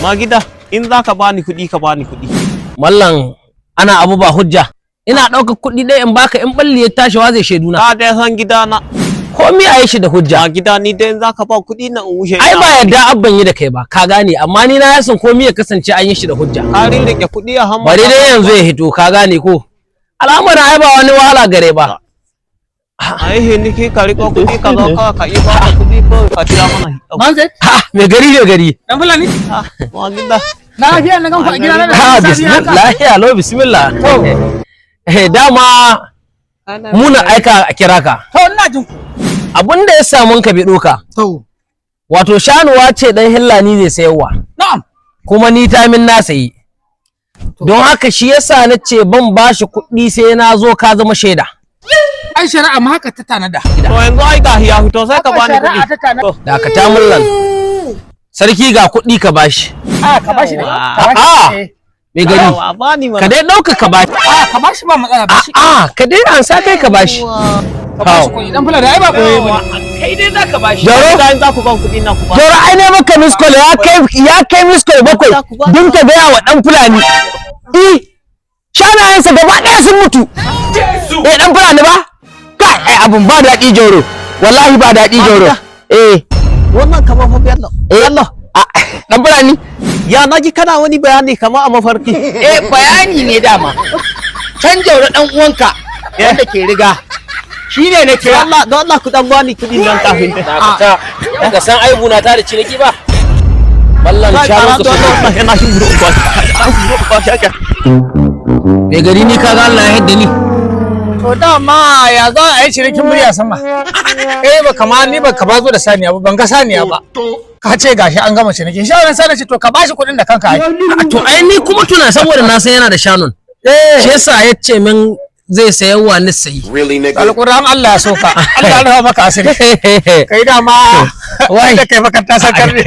Magida, in za ka bani kuɗi, ka bani kuɗi. Mallan, ana abu ba hujja. Ina ɗaukar kuɗi ɗaya in baka, in ɓalli ya tashi, wa zai shaiduna? Ka dai san gidana. Komi a yi shi da hujja. Magida, ni dai in za ka ba kuɗi na in wuce. Ai ba yadda abban yi da kai ba, ka gane, amma ni na yasan komi ya kasance an yi shi da hujja. Ka rirriƙe kuɗi a hannu. Bari dai yanzu ya hito, ka gane ko? Al'amuran ai ba wani wahala gare ba. Ai hiniki ka riƙo kuɗi ka zo kawai ka yi ba da kuɗi ko ka kira mana. Manzet, Ha, mai gari, mai gari. Dan Fulani? Magida. Lafiya na ganku a gida na da Ha, safiya bismillah, haka. lahiya lo, bismillah. Eh, dama muna aika a kira ka. To, ina jin ku. Abinda ya samu ka bi doka. To, Wato shanuwa ce dan hillani zai sayarwa. Na'am. Kuma ni ta min na sayi. Don haka shi yasa na ce ban bashi kuɗi sai na zo ka zama shaida. Ai shari'a ma haka ta tanada. To, yanzu ai gahi ya fito, sai ka bani Shari'a kuɗi. ta tanada. Dakata, mullan. Sarki, ga kuɗi ka bashi. A, ka bashi ne. Ka bashi. A'a. Eh. Mai gari. Yawa, bani mana. Ka dai ɗauka ka bashi. A, ka bashi, ba matsala, bashi. A'a, ka dai ansa kai ka bashi. Ka bashi kuɗi. Dan Fulani ai ba koyi ba. Kai dai za ka bashi. Jauro, Magida, in za ku ban kuɗi na ku ba. Jauro, ai ne maka miss call ya kai miss call 7 don ka gaya wa dan Fulani. Eh, shanayensa gaba ɗaya sun mutu. Eh, dan Fulani ba? Kai, ai abun ba daɗi, Jauro. Wallahi ba daɗi, Jauro. Eh, Wannan kamar fa Bello. eh, Bello. Ah, dan Fulani. Ya naji kana wani bayani kamar a mafarki? Eh, bayani ne dama. Can Jauro dan uwanka wanda ke riga. Shi ne na kira. Allah, don Allah ku dan bani kuɗi nan kafin. Dakata. Ka san aibu na ta da ciniki ba. Mallan, Kai, shanu don su Allah yana shi buru ba. Ba shi ake. Mai gari, ni kaga Allah ya hidda ni. To, dama ya za a yi cinikin murya sama? Eh, ba kama ni ba ka ba zo da saniya ba, ban ga saniya ba. Ka ce gashi an gama ciniki. Shi wannan sani ce, to ka bashi kuɗin da kanka ai. A, to ai ni kuma tuna saboda na san yana da shanun. Eh, Shi yasa ya ce min zai sayarwa ni sayi. Really, nigga? Alƙur'an Allah ya so ka. Allah ya rufa maka asiri. Kai dama Wai. da kai makaranta san karne.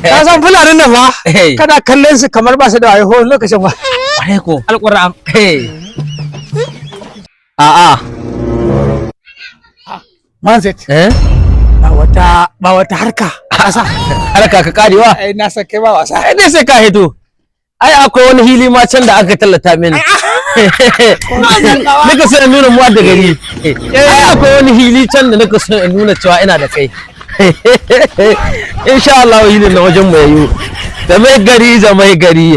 Ka san Fulanin nan ba? Kana kallon su kamar ba su da wayo lokacin ba. Kwarai ko. Alƙur'an. A'a. Manzet. Eh? Ba wata harka a ƙasa. Harka ka karewa. Ai na san kai ba wasa. Ai dai sai ka hito. Ai akwai wani hili ma can da aka tallata mini. Nika so in nuna muwa da gari. Ai akwai wani hili can da nika so in nuna cewa ina da kai. Insha Allah hilin na wajen mu yayu. Da mai gari, da mai gari.